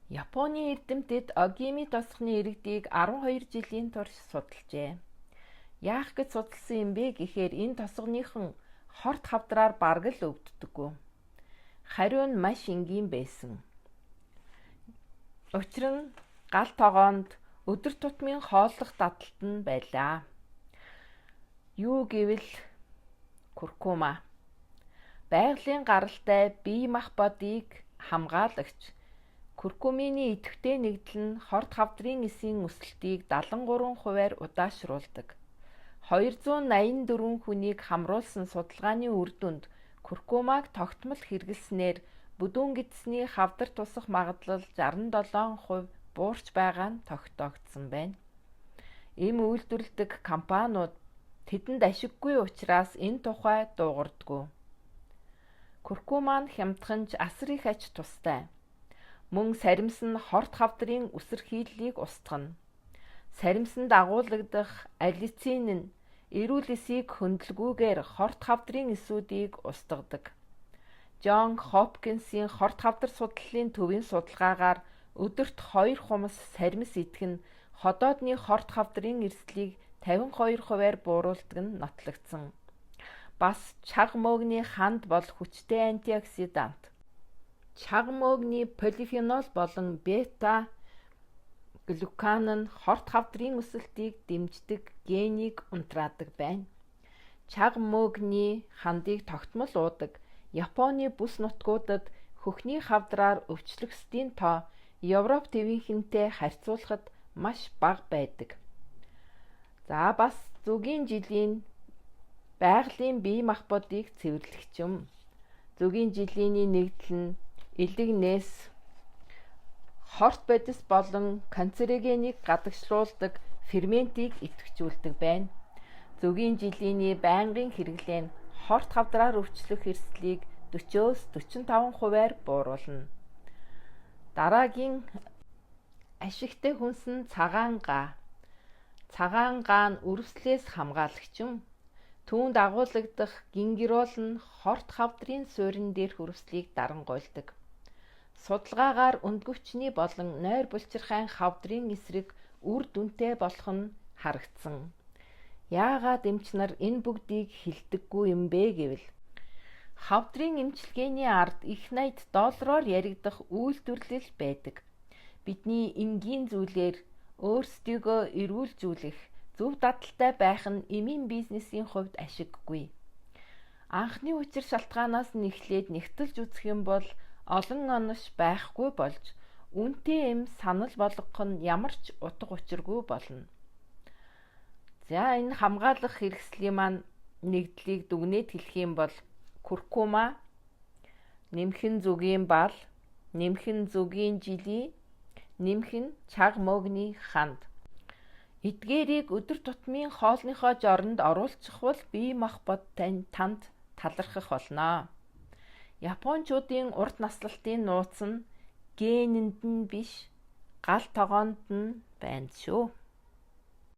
Японы эрдэмтэд Огими тосгоны иргэдийг 12 жилийн турш судалжээ. Яах гэж судалсан юм бэ гэхээр энэ тосгоныхон хорт хавдраар бараг л өвддөггүй. Хариу нь маш энгийн байсан. Учир нь гал тогоонд өдөр тутмын хооллох дадалт нь байлаа. Юу гэвэл куркума. Байгалийн гаралтай бие махбодыг хамгаалагч куркумины идэвхтэй нэгдэл нь хорт хавдрын эсийн өсөлтийг 73 хувиар удаашруулдаг. 284 хүнийг хамруулсан судалгааны үр дүнд куркумаг тогтмол хэрэглэснээр бүдүүн гэдсний хавдар тусах магадлал 67% буурч байгаа нь тогтоогдсон байна. Эм үйлдвэрлэдэг компаниуд тэдэнд ашиггүй учраас энэ тухай дуугардаггүй. Куркума нь хямдхан ч асар их ач тустай. Мөн саримс нь хорт хавдрын үсэрхийллийг устгана. Саримсанд агуулагдах аллицин нь эрүүл эсийг хөндлөгүйгээр хорт хавдрын эсүүдийг устгадаг. Джон Хопкинсийн хорт хавдар судлалын төвийн судалгаагаар өдөрт 2 хумс саримс идэх нь ходоодны хорт хавдрын эрсдлийг 52 хувиар бууруулдаг нь нотлогдсон. Бас чаг мөөгний ханд бол хүчтэй антиоксидант. Чаг мөөгний полифенол болон бета глюкан нь хорт хавдрын өсөлтийг дэмждэг генийг унтраадаг байна. Чаг мөөгний хандыг тогтмол уудаг Японы бүс нутгуудад хөхний хавдраар өвчлөгсдийн тоо Европ тивийнхэнтэй харьцуулахад маш бага байдаг. За бас зүгийн жилийн байгалийн бие махбодыг цэвэрлэгч юм. Зүгийн жилийн нэгдэл нь элэгнээс хорт бодис болон канцерогенийг гадагшлуулдаг ферментийг идэвхжүүлдэг байна. Зүгийн жилийн байнгын хэрэглээ нь хорт хавдраар өвчлөх эрсдлийг 40-оос 45 хувиар бууруулна. Дараагийн ашигтай хүнс нь цагаан гаа. Цагаан гаа нь үрэвслээс хамгаалагч юм. Түүнд агуулагдах гингерол нь хорт хавдрын суурин дээрх үрэвслийг дарангуйлдаг. Судалгаагаар өндгөвчний болон нойр булчирхайн хавдрын эсрэг үр дүнтэй болох нь харагдсан. Яагаад эмч нар энэ бүгдийг хэлдэггүй юм бэ гэвэл хавдрын эмчилгээний ард их найд доллараар яригдах үйлдвэрлэл байдаг. Бидний энгийн зүйлээр өөрсдийгөө эрүүлжүүлэх зөв дадалтай байх нь эмийн бизнесийн хувьд ашиггүй. Анхны учир шалтгаанаас нь эхлээд нягталж үзэх юм бол олон онош байхгүй болж үнэтэй эм санал болгох нь ямар ч утга учиргүй болно. За энэ хамгаалах хэрэгслийн маань нэгдлийг дүгнээд хэлэх юм бол куркума, нэмхэн зүгийн бал, нэмхэн зүгийн жилий, нэмхэн чаг мөөгний ханд. Эдгээрийг өдөр тутмын хоолныхоо жоронд оруулчихвал бие махбод танд талархах болно. Япончуудын урт наслалтын нууц нь генэнд нь биш, гал тогоонд нь байна шүү.